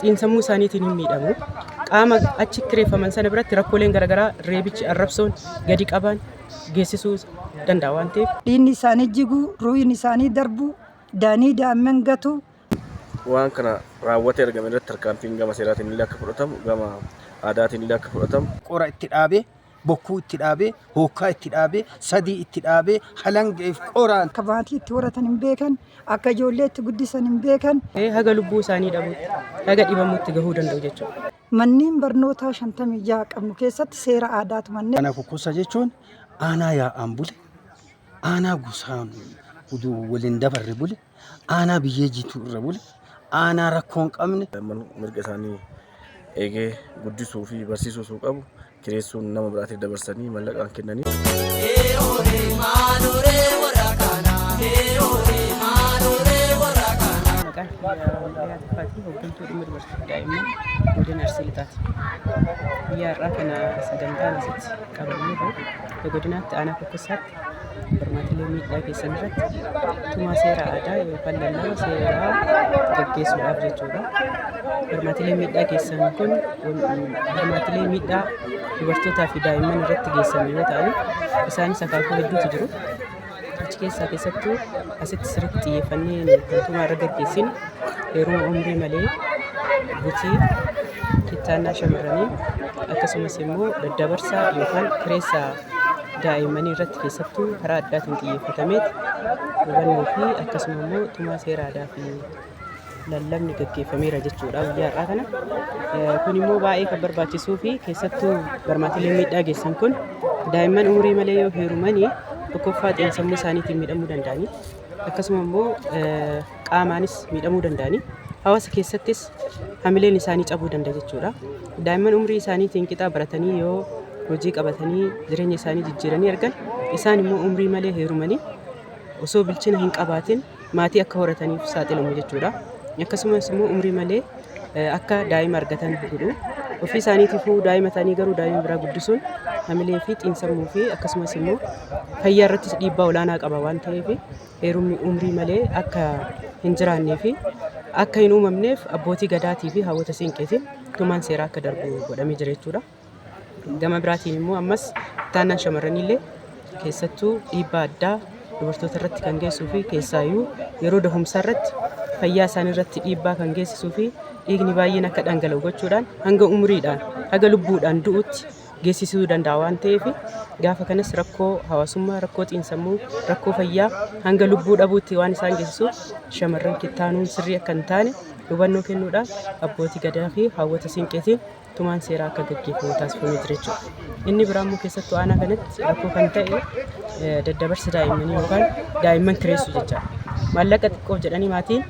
Xiinsammuu isaaniitiin hin miidhamu. Qaama achi kireeffaman sana biratti rakkooleen garaagaraa reebichi arrabsoon gadi qabaan geessisuu danda'a waan ta'eef. Dhiigni isaanii jiguu, ruuhiin isaanii darbuu, daanii daa'imman gatuu. Waan kana raawwatee argame irratti tarkaanfiin gama seeraatiin illee akka fudhatamu, gama aadaatiin illee akka fudhatamu. Qora itti dhaabee, bokkuu itti dhaabee, hookkaa itti dhaabee, sadii itti dhaabee, halangeef qoraan. Akka maatii itti horatan hin beekan, akka ijoollee itti guddisan hin beekan. Haga lubbuu isaanii dhabuutti, haga dhibamuutti gahuu danda'u jechuudha. Manneen barnootaa 56 qabnu keessatti seera aadaa tumannee. Aanaa Kokkossaa jechuun aanaa yaa'aan bule, aanaa gosaan uduu waliin dabarre bule, aanaa biyyee jiituu irra bule, aanaa rakkoo hin qabne. Daa'imman mirga isaanii eegee guddisuu fi barsiisuu osoo qabu kireessuun nama biraatiif dabarsanii mallaqaan kennanii. Maqaan kiyya Maliyaa Tuffaati, hooggantuu dhimma dubartii daa'imman godina Arsii Lixaati. Guyyaa har'aa kana sagantaan asitti qabannee jiru godinaatti aanaa Kokkossaatti barmaatilee miidhaa geessan irratti tumaa seera aadaa yookaan lallaba seeraa gaggeessuudhaaf jechuudha. Barmaatilee miidhaa geessan kun barmaatilee miidhaa dubartootaa fi daa'imman irratti geessan yoo ta'an isaanis akaakuu hedduutu jiru. Achi keessaa keessattuu asitti sirriitti xiyyeeffannee kan tumaa irra gaggeessinu heeruma umrii malee, butii, kittaannaa shamarranii akkasumas immoo daddabarsa yookaan kireessa daa'immanii irratti keessattuu karaa addaatiin xiyyeeffatameeti hubannoo fi akkasuma immoo tumaa seera aadaa fi lallabni gaggeeffameera jechuudha guyyaa har'aa kana. Kun immoo baay'ee kan barbaachisuu fi keessattuu barmaatileen miidhaa geessan kun daa'imman umurii malee yoo heerumanii tokkoffaa xiinsammuu isaaniitiin miidhamuu danda'anii akkasuma immoo qaamaanis miidhamuu danda'anii hawaasa keessattis hamileen isaanii cabuu danda'a jechuudha. Daa'imman umurii isaaniitiin qixaa baratanii yoo hojii qabatanii jireenya isaanii jijjiiranii argan isaan immoo umurii malee heerumanii osoo bilchina hin qabaatin maatii akka horataniif saaxilamu jechuudha. Akkasumas immoo umrii malee akka daa'ima argatan godhu. Ofii isaaniitiifuu daa'ima ta'anii garuu daa'ima biraa guddisuun hamilee fi xiinsammuu fi akkasumas immoo fayyaa irrattis dhiibbaa olaanaa qaba waan ta'eef heerumni umrii malee akka hin jiraannee fi akka hin uumamneef abbootii gadaatii fi hawwata siinqeetiin tumaan seeraa akka darbu godhamee jira jechuudha. Gama biraatiin immoo ammas ittaanaan shamarraniillee keessattuu dhiibbaa addaa dubartoota irratti kan geessuu fi keessaayyuu yeroo dahumsaa irratti fayyaa isaanii irratti dhiibbaa kan geessisuu fi dhiigni baay'een akka dhangala'u gochuudhaan hanga umuriidhaan haga lubbuudhaan du'utti geessisuu danda'a waan ta'eef gaafa kanas rakkoo hawaasummaa, rakkoo xiinsammuu, rakkoo fayyaa hanga lubbuu dhabuutti waan isaan geessisuuf shamarran kittaanuun sirrii akka hin taane hubannoo kennuudhaan abbootii gadaa fi hawwata siinqeetiin tumaan seeraa akka gaggeeffamu taasifamee jira jechuudha. Inni biraa immoo keessattuu aanaa kanatti rakkoo kan ta'e daddabarsa daa'immanii yookaan daa'imman kireessuu jechaadha. Maallaqa xiqqoof jedhanii maatiin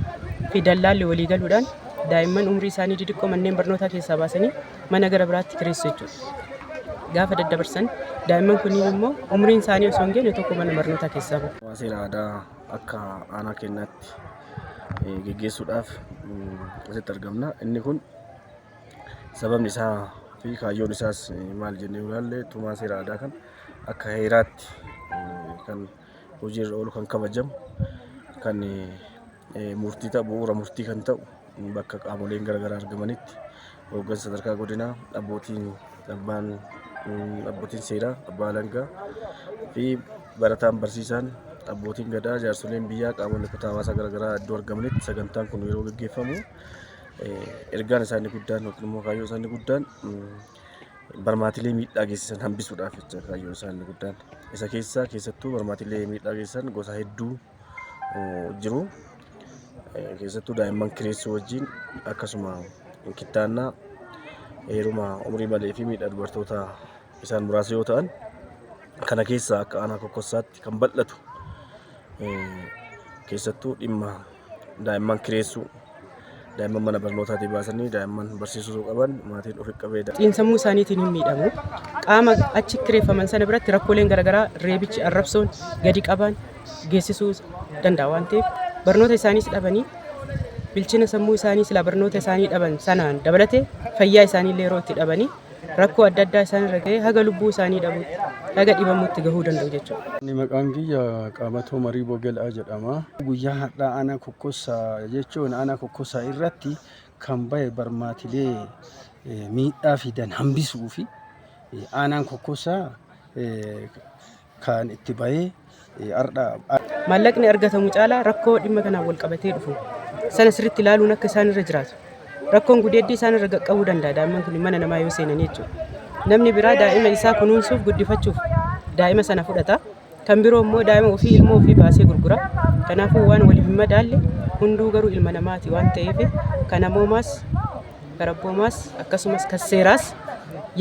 fi dallaalli walii galuudhaan daa'imman umrii isaanii xixiqqoo manneen barnootaa keessaa baasanii mana gara biraatti kireessu jechuudha. Gaafa daddabarsan daa'imman kunniin immoo umriin isaanii osoo hin geenye tokko mana barnootaa keessaa bahu. Tumaa seera aadaa akka aanaa keenyaatti geggeessuudhaaf asitti argamna. Inni kun Sababni isaa fi kaayyoon isaas maal jennee yoo ilaalle tumaa seera aadaa kan akka heeraatti kan hojiirra oolu kan kabajamu kan murtii ta'u bu'uura murtii kan ta'u bakka qaamoleen garaagaraa argamanitti hooggansa sadarkaa godinaa abbootiin abbaan abbootiin seeraa abbaa alangaa fi barataan barsiisaan abbootiin gadaa jaarsoleen biyyaa qaamonni kutaa hawaasaa garaagaraa iddoo argamanitti sagantaan kun yeroo gaggeeffamu ergaan isaa inni guddaan yookiin immoo kaayyoon isaa inni guddaan barmaatilee miidhaa geessisan hambisuudhaaf jecha kaayyoon isaa inni guddaan. Isa keessaa keessattuu barmaatilee miidhaa geessisan gosa hedduu jiru. Keessattuu daa'imman kireessuu wajjin akkasuma kittaannaa heeruma umurii malee fi miidhaa dubartootaa isaan muraasa yoo ta'an kana keessaa akka aanaa kokkossaatti kan bal'atu keessattuu dhimma daa'imman kireessuu daa'imman mana barnootaatii baasanii daa'imman barsiisuu qaban maatiin ofi qabee Xiinsammuu isaaniitiin hin miidhamu. Qaama achi kireeffaman sana biratti rakkooleen garaagaraa reebichi arrabsoon gadi qabaan geessisuu danda'a waan ta'eef barnoota isaaniis dhabanii bilchina sammuu isaanii silaa barnoota isaanii dhaban sanaan dabalatee fayyaa isaanii illee yeroo itti dhabanii rakkoo adda addaa isaan irra gahee haga lubbuu isaanii dhabuutti haga dhibamuutti gahuu danda'u jechuudha. Ani maqaan kiyya Qaamatoo Marii Bogel'aa jedhama. Guyyaa har'aa aanaa Kokkossaa jechuun aanaa Kokkossaa irratti Kan bahe barmaatilee miidhaa fidan hambisuu fi aanaan Kokkossaa kan itti bahee har'a. Maallaqni argatamu caalaa rakkoo dhimma kanaan wal qabatee dhufu sana sirriitti ilaaluun akka isaan irra jiraatu. Rakkoon gudeeddii isaan irra qaqqabuu danda'a daa'imman kun mana namaa yoo seenanii jechuudha. Namni biraa daa'ima isaa kunuunsuuf guddifachuuf daa'ima sana fudhata. Kan biroo immoo daa'ima ofii ilmoo ofii baasee gurgura. Kanaafuu waan waliif hin madaalle, hunduu garuu ilma namaati waan ta'eef, kan namoomaas kan abboomaas akkasumas kan seeraas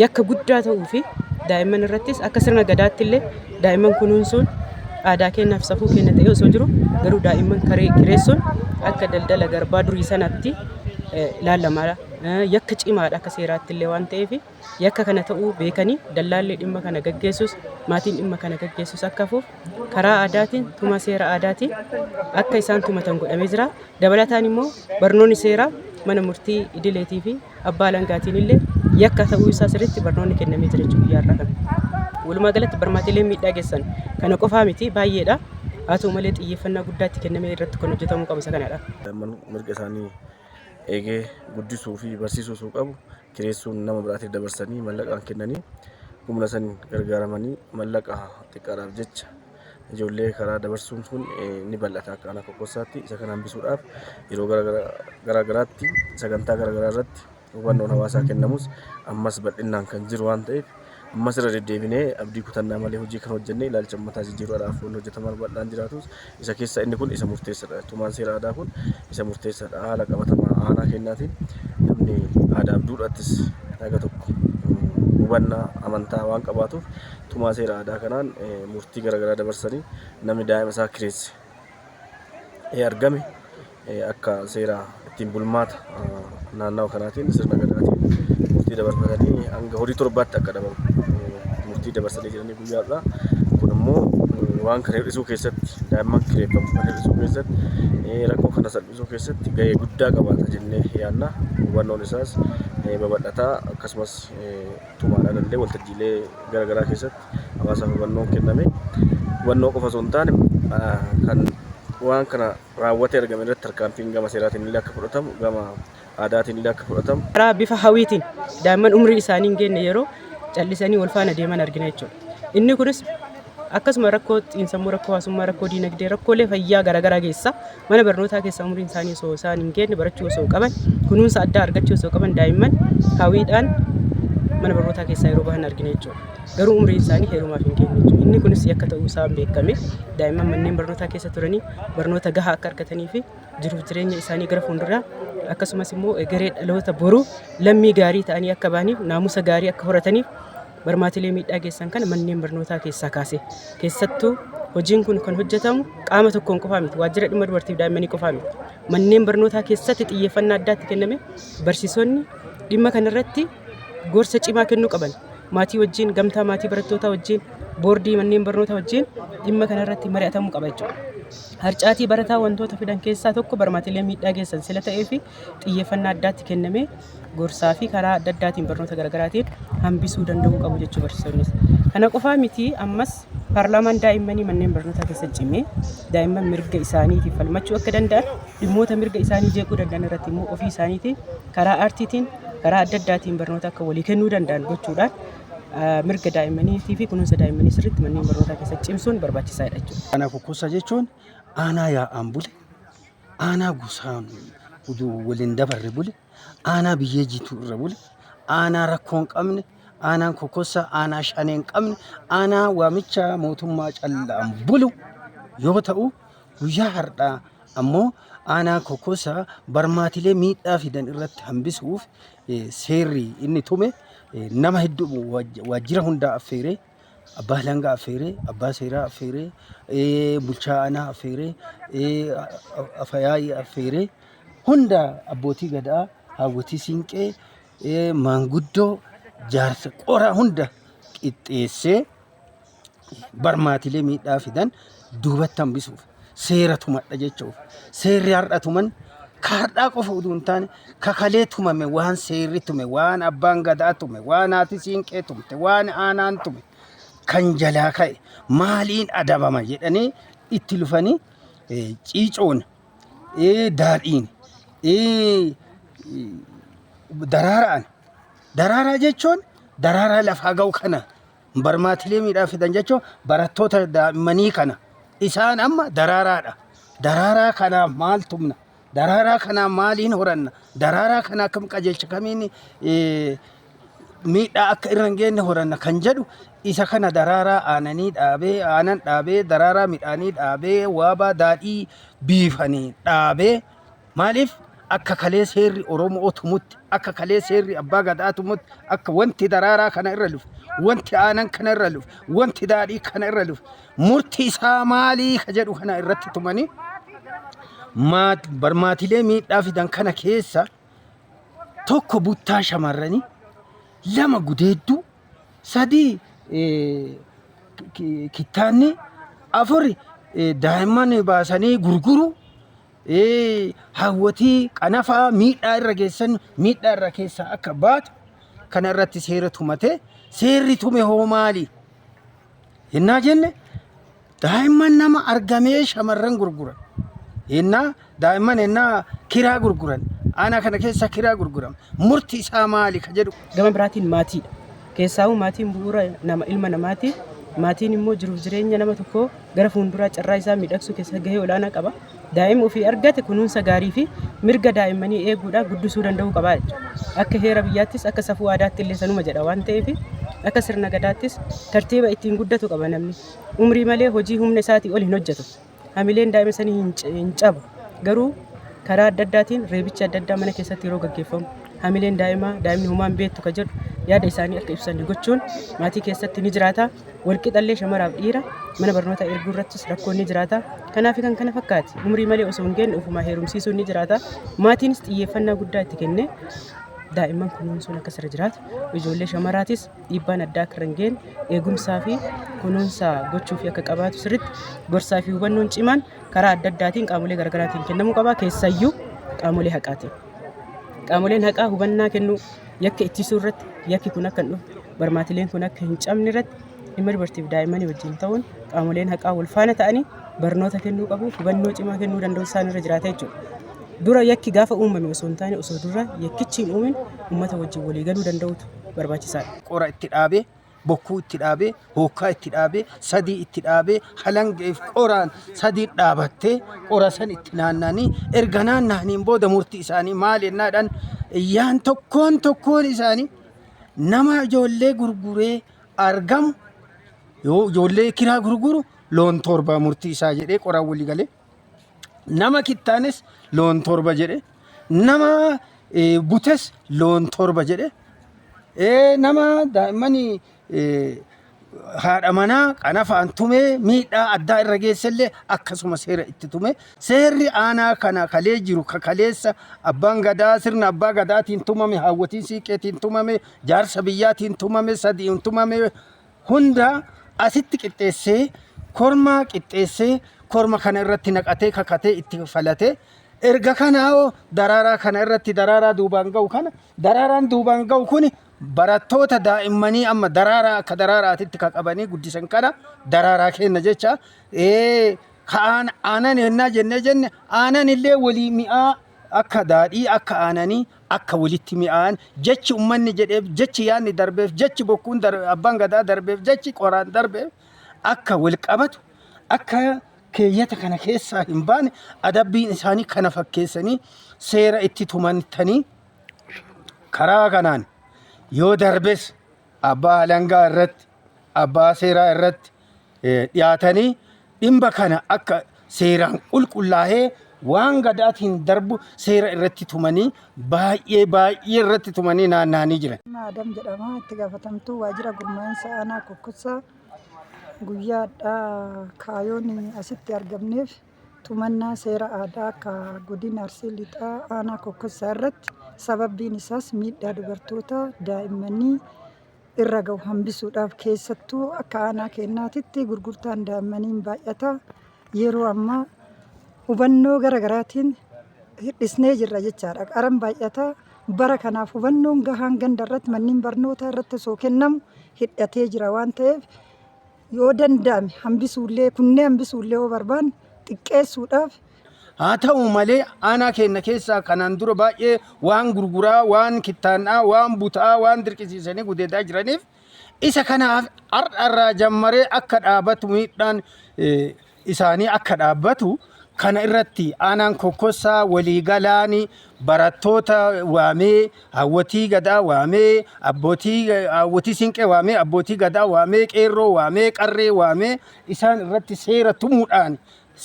yakka guddaa ta'uu fi daa'imman irrattis akka sirna gadaatti illee daa'imman kunuunsuun aadaa keenyaaf safuu keenya ta'ee osoo jiru, garuu daa'imman kireessuun akka daldala garbaa durii sanatti ilaalama. Yakka cimaadha akka seeraatti illee waan ta'eef, yakka kana ta'uu beekanii dallaalli dhimma kana gaggeessus, maatiin dhimma kana gaggeessus akka hafuuf karaa aadaatiin tuma seera aadaatiin akka isaan tumatan godhamee jira. Dabalataan immoo barnoonni seeraa mana murtii idileetii fi abbaa alangaatiin illee yakka ta'uu isaa sirriitti barnoonni kennamee jira jechuudha guyyaa har'aa kana. Walumaa galatti barmaatileen miidhaa geessan kana qofaa miti, baay'eedha. Haa ta'u malee xiyyeeffannaa guddaa itti kennamee irratti kan hojjetamuu qabu isa kanadha. Daa'imman mirga isaanii eegee guddisuu fi barsiisuu osoo qabu kireessuun nama biraatiif dabarsanii mallaqaan kennanii, humna san gargaaramanii mallaqa xiqqaadhaaf jecha ijoollee karaa dabarsuun kun ni bal'ata akka aanaa Kokkossaatti. Isa kana hambisuudhaaf yeroo gara garaatti sagantaa gara garaa irratti hubannoon hawaasaa kennamus, ammas bal'inaan kan jiru waan ta'eef, ammas irra deddeebinee abdii kutannaa malee hojii kan hojjennee ilaalcha uummataa jijjiiruudhaaf wanni hojjetaman bal'aan jiraatus, isa keessa inni kun isa murteessaadha. Tumaan seera aadaa kun isa murteessaadha. Haala qabatamaa aanaa kennaatiin namni aadaaf duudhaattis haga tokko hubannaa amantaa waan qabaatuuf, tumaa seera aadaa kanaan murtii garaagaraa dabarsanii namni daa'ima isaa kireesse argame akka seera ittiin bulmaata naannawa kanaatiin, sirna gadaatiin murtii dabarfatanii hanga horii 7tti akka dhabamu murtii dabarsanii jiranii guyyaadha. Kun immoo waan kana hir'isuu keessatti, daa'imman kireeffamu kan hir'isuu keessatti, rakkoo kana salphisuu keessatti gahee guddaa qabaata jennee yaadna. Hubannoon isaas babal'ataa, akkasumas tumaadhaan illee waltajjiilee garaagaraa keessatti hawaasaaf hubannoon kenname, hubannoo qofa osoo hin taane kan waan kana raawwatee argame irratti tarkaanfiin gama seeraatiin illee akka fudhatamu, gama aadaatiin illee akka fudhatamu. Karaa bifa hawiitiin daa'imman umrii isaanii hin geenye yeroo callisanii wal faana deeman argina jechuudha. Inni kunis akkasuma rakkoo xiinsammuu, rakkoo hawaasummaa, rakkoo diinagdee, rakkoolee fayyaa garaagaraa geessa. Mana barnootaa keessa umriin isaanii osoo isaan hin geenye barachuu osoo qaban, kunuunsa addaa argachuu osoo qaban, daa'imman hawiidhaan mana barnootaa keessaa yeroo bahan argina jechuudha. Garuu umriin isaanii heerumaaf hin geenye jechuudha. Inni kunis yakka ta'uu isaa beekame daa'imman manneen barnootaa keessa turanii barnoota gahaa akka argatanii fi jiruuf jireenya isaanii gara fuulduraa, akkasumas immoo egeree dhaloota boruu lammii gaarii ta'anii akka bahaniif, naamusa gaarii akka horataniif, barmaatilee miidhaa geessan kana manneen barnootaa keessaa kaase. Keessattuu hojiin kun kan hojjetamu qaama tokkoon qofaa miti, waajjira dhimma dubartiif daa'immanii qofaa miti. Manneen barnootaa keessatti xiyyeeffannaa addaatti kenname, barsiisonni dhimma kanarratti gorsa cimaa kennuu qaban, maatii wajjin, gamtaa maatii barattootaa wajjin, boordii manneen barnootaa wajjin dhimma kanarratti mari'atamuu qaba jechuudha. Harcaatii barataa wantoota fidan keessaa tokko barmaatilee miidhaa geessan sila ta'ee fi xiyyeeffannaa addaatti kennamee gorsaa fi karaa adda addaatiin barnoota garaagaraatiin hambisuu danda'uu qabu jechuu barsiisonnis. Kana qofaa miti, ammas paarlaamaan daa'immanii manneen barnootaa keessa cimee daa'imman mirga isaaniitiif falmachuu akka danda'an, dhimmoota mirga isaanii jeequu danda'an irratti immoo ofii isaaniitiin karaa aartiitiin, karaa adda addaatiin barnoota akka walii kennuu danda'an gochuudhaan mirga daa'immaniitii fi kunuunsa daa'immanii sirriitti manneen barnootaa keessatti cimsuun barbaachisaadha jechuudha. Aanaa Kokkossaa jechuun aanaa yaa'aan bule, aanaa gosaan uduu waliin dabarre bule, aanaa biyyee jiituu irra bule, aanaa rakkoo hin qabne, aanaan Kokkossaa aanaa shanee hin qabne, aanaa waamicha mootummaa callaan bulu yoo ta'u, guyyaa har'aa ammoo aanaa Kokkossaa barmaatilee miidhaa fidan irratti hambisuuf seerri inni tume nama hedduu waajjira hundaa affeeree, abbaa alangaa affeeree, abbaa seeraa affeeree, bulchaa aanaa affeeree, afayaayii affeeree, hunda abbootii gadaa, haawwotii siinqee, maanguddoo, jaarsa qora hunda qixxeessee barmaatilee miidhaa fidan duubatti hambisuuf seera tumadha jechuuf. Seerri har'a tuman ka har'aa qofa utuu hin taane, kakalee tumame, waan seerri tume, waan abbaan gadaa tume, waan haati siinqee tumte, waan aanaan tume kan jalaa ka'e maaliin adabama jedhanii itti lufanii ciicoon, daadhiin, Daraaraan. Daraaraa jechuun daraaraa lafaa ga'u kana barmaatilee miidhaa fidan jechuun barattoota daa'immanii kana isaan amma daraaraadha. Daraaraa kanaaf maal tumna? Daraaraa kanaa maaliin horanna? Daraaraa kana akkam qajeelcha kamiin miidhaa akka irra hin geenye horanna kan jedhu isa kana daraaraa aananii dhaabee aanan dhaabee daraaraa midhaanii dhaabee waabaa daadhii biifanii dhaabee. Maaliif akka kalee seerri Oromoo tumutti, akka kalee seerri Abbaa Gadaa tumutti, akka wanti daraaraa kana irra lufe, wanti aanan kana irra lufe, wanti daadhii kana irra lufe, murti isaa maalii ka jedhu kana irratti tumanii barmaatilee miidhaa fidan kana keessa tokko buttaa shamarranii, lama gudeedduu, sadii kittaanni, afur daa'imman baasanii gurguruu, Hawwatii qanafaa miidhaa irra geessan miidhaa irra keessaa akka baatu kana irratti seera tumate. Seerri tume hoo maali yennaa jenne, daa'imman nama argamee shamarran gurguran yennaa daa'imman yennaa kiraa gurguran, aanaa kana keessa kiraa gurguran, murti isaa maali ka jedhu. Gama biraatiin maatiidha. Keessaahuu maatiin bu'uura nama ilma namaati. Maatiin immoo jiruuf jireenya nama tokkoo gara fuulduraa carraa isaa miidhagsuu keessatti gahee olaanaa qaba. Daa'ima ofii argate kunuunsa gaarii fi mirga daa'immanii eeguudhaan guddisuu danda'uu qaba jechuudha. Akka heera biyyaattis akka safuu aadaatti illee sanuma jedha waan ta'eef, akka sirna gadaattis tartiiba ittiin guddatu qaba namni. Umrii malee hojii humna isaatii ol hin hojjetu. Hamileen daa'ima sanii hin cabu. Garuu karaa adda addaatiin reebichi adda addaa mana keessatti yeroo gaggeeffamu hamileen daa'imaa, daa'imni homaa hin beektu ka jedhu yaada isaanii akka ibsan gochuun maatii keessatti ni jiraata. Walqixallee shamaraaf dhiira mana barnootaa erguu irrattis rakkoon ni jiraata. Kanaaf kan kana fakkaati. Umrii malee osoo hin geenye ofumaa heerumsiisuun ni jiraata. Maatiinis xiyyeeffannaa guddaa itti kennee daa'imman kunuunsuun akka sirra jiraatu, ijoollee shamaraatis dhiibbaan addaa akka irra hin geenye eegumsaa fi kunuunsa gochuufi akka qabaatu sirriitti gorsaa fi hubannoon cimaan karaa adda addaatiin qaamolee garaagaraatiin kennamuu qaba. Keessayyuu qaamolee haqaatiin. Qaamoleen haqaa hubannaa kennuu, yakka ittisuu irratti, yakki kun akka hin dhufne, barmaatileen kun akka hin cabne irratti dhimma dubartiif daa'immanii wajjin ta'uun qaamoleen haqaa wal faana ta'anii barnoota kennuu qabu, hubannoo cimaa kennuu danda'u isaan irra jiraata jechuudha. Dura yakki gaafa uumame osoo hin taane, osoo dura yakkichi hin uumin uummata wajjin walii galuu danda'utu barbaachisaadha. Qora itti dhaabee, bokkuu itti dhaabee, hookkaa itti dhaabee, sadii itti dhaabee, halangeef qoraan sadii dhaabattee qora san itti naannanii erga naannahaniin booda murtii isaanii maal jennaadhaan yaan tokkoon tokkoon isaanii nama ijoollee gurguree argamu, yoo ijoollee kiraa gurguru loon 7 murtii isaa jedhee qoraan walii galee, nama kittaanes loon 7 jedhe, nama butes loon 7 jedhe, nama daa'imman haadha manaa qanafaan tumee miidhaa addaa irra geessellee akkasuma seera itti tume. Seerri aanaa kana kalee jiru ka kaleessa abbaan gadaa sirna abbaa gadaatiin tumame, haawwatiin siiqqeetiin tumame, jaarsa biyyaatiin tumame, sadiin tumame hunda asitti qixxeessee, korma qixxeessee, korma kana irratti naqatee kakatee itti falatee, erga kanaa hoo daraaraa kana irratti daraaraa duubaan ga'u kana, daraaraan duubaan ga'u kun barattoota daa'immanii amma daraaraa akka daraaraatitti ka qabanii guddisan kana daraaraa kenna jecha. Ka aanan ennaa jennee jenne, aanan illee walii mi'aa akka daadhii akka aananii akka walitti mi'aan jechi ummanni jedheef, jechi yaadni darbeef, jechi bokkuun abbaan gadaa darbeef, jechi qoraan darbeef akka wal qabatu, akka keeyyata kana keessaa hin baane adabbiin isaanii kana fakkeessanii seera itti tumantanii, karaa kanaan yoo darbes abbaa alangaa irratti, abbaa seeraa irratti dhiyaatanii dhimma kana akka seeraan qulqullaa'ee waan gadaatiin darbu seera irratti tumanii baay'ee baay'ee irratti tumanii naanna'anii jiran. Adam jedhama, itti gaafatamtuu waajjira gurmaa'insa aanaa Kokkossaa. Guyyaadhaa kaayoon asitti argamneef tumannaa seera aadaa akka godina Arsii Lixaa aanaa Kokkossaa irratti, sababbiin isaas miidhaa dubartoota daa'immanii irra gahu hambisuudhaaf. Keessattuu akka aanaa keenyaatitti gurgurtaan daa'immanii hin baay'ata. Yeroo ammaa hubannoo gara garaatiin hir'isnee jirra jechaadha. Qaran baay'ata. Bara kanaaf hubannoon gahaan ganda irratti, manneen barnootaa irratti osoo kennamu hidhatee jira waan ta'eef, yoo danda'ame hambisuullee kunneen hambisuullee yoo barbaanne xiqqeessuudhaaf. Haa ta'u malee aanaa keenya keessaa kanaan dura baay'ee waan gurguraa, waan kittaannaa, waan butaa, waan dirqisiisanii gudeedaa jiraniif isa kanaaf har'arraa jammaree akka dhaabatu miidhaan isaanii akka dhaabbatu kana irratti aanaan Kokkossaa waliigalaan barattoota waamee, hawwatii gadaa waamee, abbootii hawwatii siinqee waamee, abbootii gadaa waamee, qeerroo waamee, qarree waamee isaan irratti seera tumuudhaan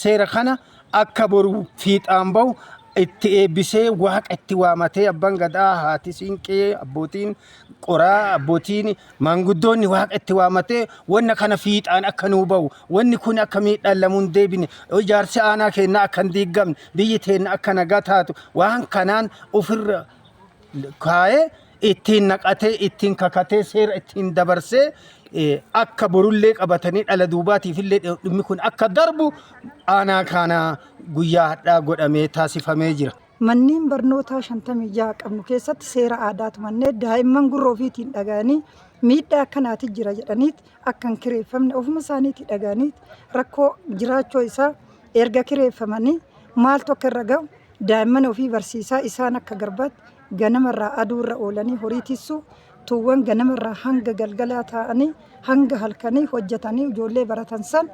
seera kana akka boru fiixaan bahu itti eebbisee waaqa itti waamatee abbaan gadaa, haati siinqee, abbootiin qoraa, abbootiin maanguddoonni waaqa itti waamatee wanna kana fiixaan akka nuu bahu, wanni kun akka miidhaan lamuu hin deebine, ijaarsi aanaa keenyaa akka hin diigamne, biyyi teenna akka nagaa taatu waan kanaan ofirra kaa'ee ittiin naqatee ittiin kakatee seera ittiin dabarsee akka borullee qabatanii dhala duubaatiif illee dhimmi kun akka darbu aanaa kana guyyaa hadhaa godhamee taasifamee jira. Manneen barnootaa 56 qabnu keessatti seera aadaa tumannee daa'imman gurra ofiitiin dhaga'anii miidhaa akkanaati jira jedhaniit akka hin kireeffamne ofuma isaaniitii dhaga'aniit rakkoo jiraachuu isaa erga kireeffamanii maaltu akka irra ga'u daa'imman ofii barsiisaa isaan akka garbaatti ganamarraa aduurra oolanii horii tissuu tuuwwan ganamarraa hanga galgalaa taa'anii hanga halkanii hojjetanii ijoollee baratan san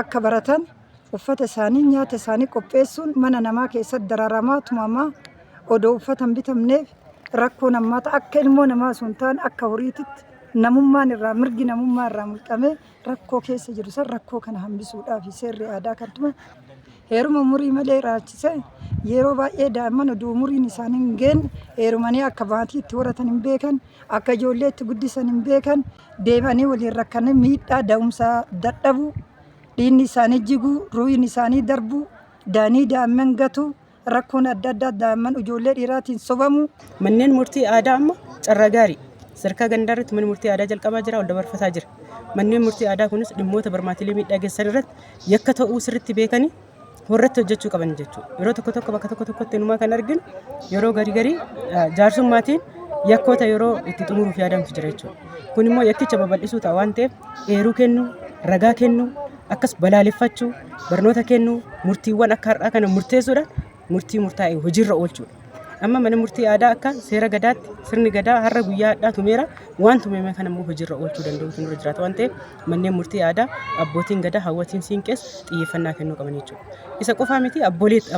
akka baratan uffata isaanii nyaata isaanii qopheessuun mana namaa keessatti dararamaa tumamaa odoo uffata hin bitamneef rakkoon hammaata akka ilmoo namaa osoo hin taane akka horiititti namummaan irraa mirgi namummaa irraa mulqamee rakkoo keessa jiru san rakkoo kana hambisuudhaaf seerri aadaa kan tume. Heeruma umurii malee raachise yeroo baay'ee daa'imman oduu umuriin isaanii hin geenye heerumanii akka maatii itti horatan hin beekan, akka ijoollee itti guddisan hin beekan, deemanii waliin rakkanii miidhaa da'umsaa dadhabuu, dhiigni isaanii jiguu, ruuyin isaanii darbuu, daanii daa'imman gatuu, rakkoon adda addaa daa'imman ijoollee dhiiraatiin sobamuu. Manneen murtii aadaa amma carraa gaarii sadarkaa gandaa irratti manni murtii aadaa jalqabaa jira, ol dabarfataa jira. Manneen murtii aadaa kunis dhimmoota barmaatilee miidhaa geessisan irratti yakka ta'uu sirriitti beekanii warratti hojjechuu qaban jechuudha. Yeroo tokko tokko bakka tokko tokkotti inumaa kan arginu yeroo garii garii jaarsummaatiin yakkoota yeroo itti xumuruuf yaadamtu jira jechuudha. Kun immoo yakkicha babal'isuu ta'a waan ta'eef eeruu kennuu, ragaa kennuu, akkas balaaleffachuu, barnoota kennuu, murtiiwwan akka har'aa kana murteessuudhaan murtii murtaa'e hojiirra oolchuudha. Amma mana murtii aadaa akka seera gadaatti sirni gadaa har'a guyyaa hadhaa tumeera waan tumeme kana immoo hojiirra oolchuu danda'utu nurra jiraata waan ta'eef manneen murtii aadaa abbootiin gadaa hawwatiin siinqees xiyyeeffannaa kennuu qaban jechuudha. Isa qofaa miti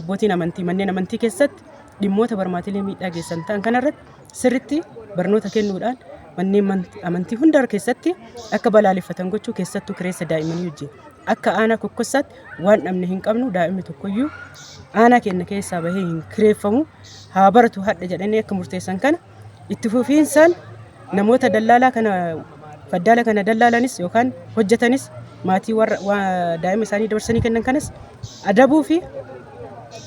abbootiin amantii manneen amantii keessatti dhimmoota barmaatilee miidhaa geessan ta'an kanarratti sirritti barnoota kennuudhaan manneen amantii hunda keessatti akka balaaleffatan gochuu keessattuu kireessa daa'immanii wajjin akka aanaa Kokkossaatti waan dhabne hin qabnu daa'imni tokkoyyuu aanaa keenya keessaa bahee hin kireeffamu haa baratu hadha jedhanii akka murteessan kana itti fufiinsaan namoota dallaalaa kana faddaala kana dallaalanis yookaan hojjetanis maatii warra daa'ima isaanii dabarsanii kennan kanas adabuu fi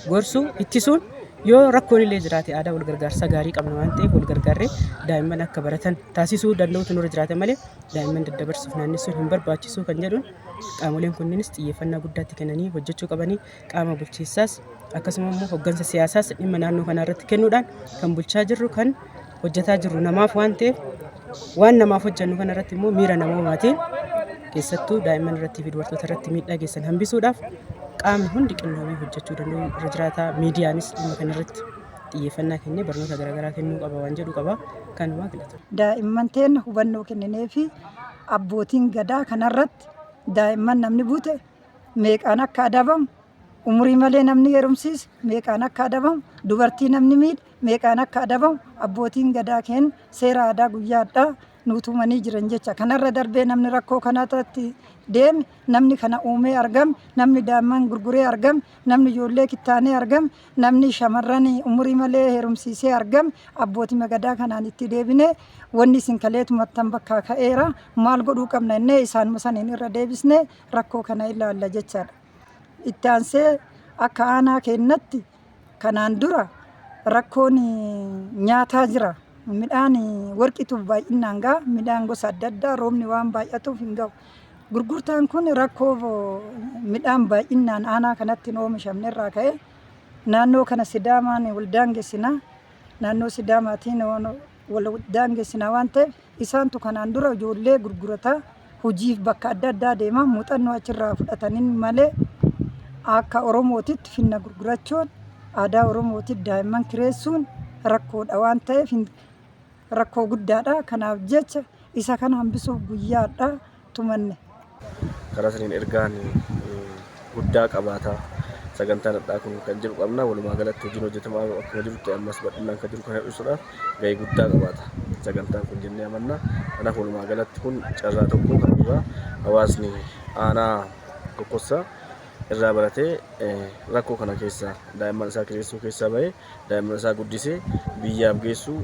gorsuu ittisuun yoo rakkoon illee jiraate aadaa wal gargaarsaa gaarii qabna waan ta'eef wal gargaarree daa'imman akka baratan taasisuu danda'utu nurra jiraata malee daa'imman daddabarsuuf naannessuun hin barbaachisu kan jedhuun qaamoleen kunniinis xiyyeeffannaa guddaatti kennanii hojjechuu qabanii qaama bulchiinsaas akkasuma immoo hoggansa siyaasaas dhimma naannoo kanaa irratti kennuudhaan kan bulchaa jirru kan hojjetaa jirru namaaf waan ta'eef waan namaaf hojjennu kana irratti immoo miira namoomaatiin keessattuu daa'imman irrattii fi dubartoota irratti miidhaa geessan hambisuudhaaf qaamni hundi qindoomee hojjechuu danda'u irra jiraata. Miidiyaanis dhimma kana irratti xiyyeeffannaa kennee barnoota garaagaraa kennuu qaba waan jedhu qaba. Kanumaa galata. Daa'imman teenna hubannoo kennineefi abbootiin gadaa kanarratti daa'imman namni bute meeqaan akka adabamu, umurii malee namni heerumsiise meeqaan akka adabamu, dubartii namni miidhe meeqaan akka adabamu abbootiin gadaa keenya seera aadaa guyyaa hadhaa nuu tumanii jiran jecha. Kanarra darbee namni rakkoo kanarratti deeme, namni kana uumee argame, namni daa'imman gurguree argame, namni ijoollee kittaanee argame, namni shamarran umurii malee heerumsiisee argame abbootii gadaa kanaan itti deebinee wanni isin kalee tumattan bakkaa ka'eera maal godhuu qabna innee isaanuma saniin irra deebisnee rakkoo kana ilaalla jechaadha. Itti aansee akka aanaa keenyatti kanaan dura rakkoon nyaataa jira. Midhaan warqituuf baay'inaan ga'a. Midhaan gosa adda addaa roobni waan baay'atuuf hin ga'u. Gurgurtaan kun rakkoo midhaan baay'inaan aanaa kanatti hin oomishamne irraa ka'e naannoo kana Sidaamaan wal daangessinaa. Naannoo Sidaamaatiin wal daangessinaa waan ta'eef isaantu kanaan dura ijoollee gurgurataa hojiif bakka adda addaa deemaa muuxannoo achirraa fudhataniin malee Akka Oromootitti finna gurgurachuun aadaa Oromootitti daa'imman kireessuun rakkoodha waan ta'eef rakkoo guddaadha. Kanaaf jecha isa kana hambisuuf guyyaadha tumanne. Karaa saniin ergaan guddaa qabaata. Sagantaan har'aa kun kan jedhu qabna. Walumaa galatti hojiin hojjetamaa akkuma jirutti ammas bal'inaan kan jiru kana hir'isuudhaaf gahee guddaa qabaata. Sagantaan kun jennee amanna. Kanaaf walumaa galatti kun carraa tokko kan irraa hawaasni aanaa Kokkossaa irraa baratee rakkoo kana keessaa daa'imman isaa kireessuu keessaa bahee daa'imman isaa guddisee biyyaaf geessuu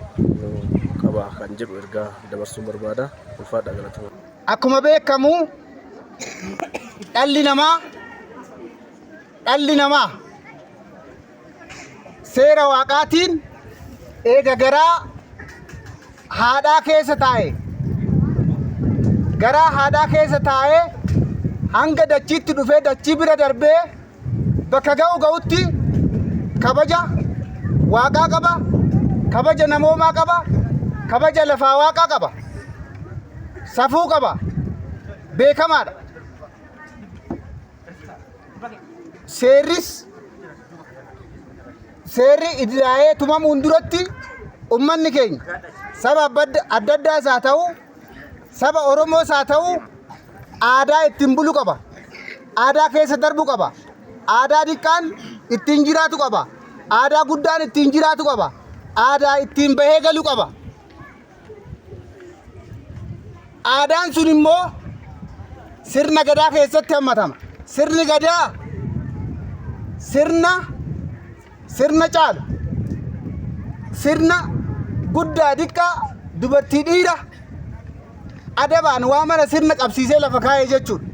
qaba kan jedhu ergaa dabarsuun barbaada. Ulfaadhaa galatoomaa. Akkuma beekamu dhalli namaa dhalli namaa seera waaqaatiin eega garaa haadhaa keessa taa'e garaa haadhaa keessa taa'ee hanga dachiitti dhufee dachii bira darbee bakka ga'u ga'utti kabaja waaqaa qaba, kabaja namoomaa qaba, kabaja lafaa waaqaa qaba, safuu qaba, beekamaadha. Seerris seerri idilaa'ee tumamuun duratti ummanni keenya saba adda addaas haa ta'u, saba Oromoos haa ta'u, aadaa ittiin bulu qaba. Aadaa keessa darbu qaba. Aadaa diqqaan ittiin jiraatu qaba. Aadaa guddaan ittiin jiraatu qaba. Aadaa ittiin bahee galu qaba. Aadaan sun immoo sirna gadaa keessatti hammatama. Sirni gadaa sirna sirna caalu sirna guddaa diqqaa dubartii dhiira adabaan waa mara sirna qabsiisee lafa kaa'ee jechuudha.